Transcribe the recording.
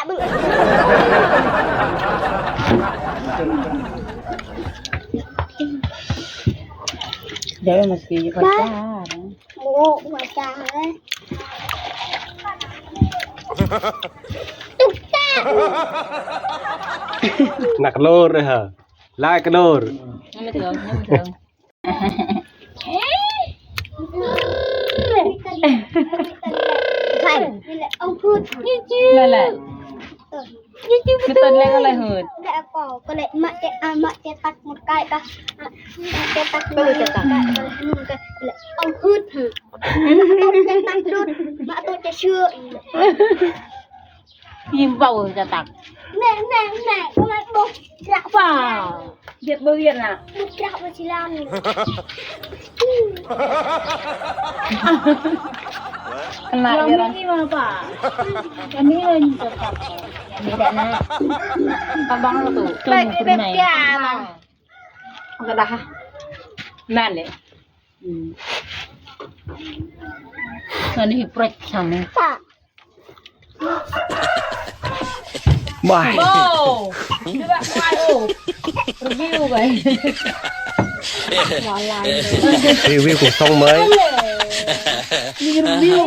Dia mesti pacaran. ໂອ້ ຫົວໃຈ ຕຸກຕາ ໜັກໂລດເລີຍຫະ ຫຼາຍກະໂດດ ຍັງບໍ່ເຖິງ ຍັງບໍ່ເຖິງ ໃຊ່ ນີ້ແຫຼະ ເອົາພຸດ ນີ້ແຫຼະ ເອີ ຄືຕົ້ນແລກອະໄລຫືດ ແລ້ວກໍ ກໍເລີຍມາແຈະ ອາ ມາແຈະຕັກໝົດກາຍກະ ອາ ແຈະຕັກ ເອີ ແຈະຕັກ ອືມ ກະເລີຍເອົາຫືດ ຫືດ ແຈະຕັກດຸດ ມາໂຕແຈະເຊືອ ຍິງເບົາຈະຕັກ ແມ່ ແມ່ ແມ່ ກໍມາບົກ ກະປາວ ວຽດບໍ່ວຽດນະ ກະປາວຊິລາມ ຂະໜາດວຽດນະ ອັນນີ້ວ່າປ່າ ອັນນີ້ເລີຍຈະຕັກ ອັນນີ້ແຫຼະນະ ຕະບັງປະຕູ ໄປເປັນຍາ ມັນກະດາ ນັ້ນແຫຼະ ອືມ ອັນນີ້ເປັນປະຈຳ ໂອ້ ຄືວ່າຄວາຍໂອ້ ຣີວິວໄປ ຣີວິວຂອງຊ່ອງເມຍ ມີຣີວິວ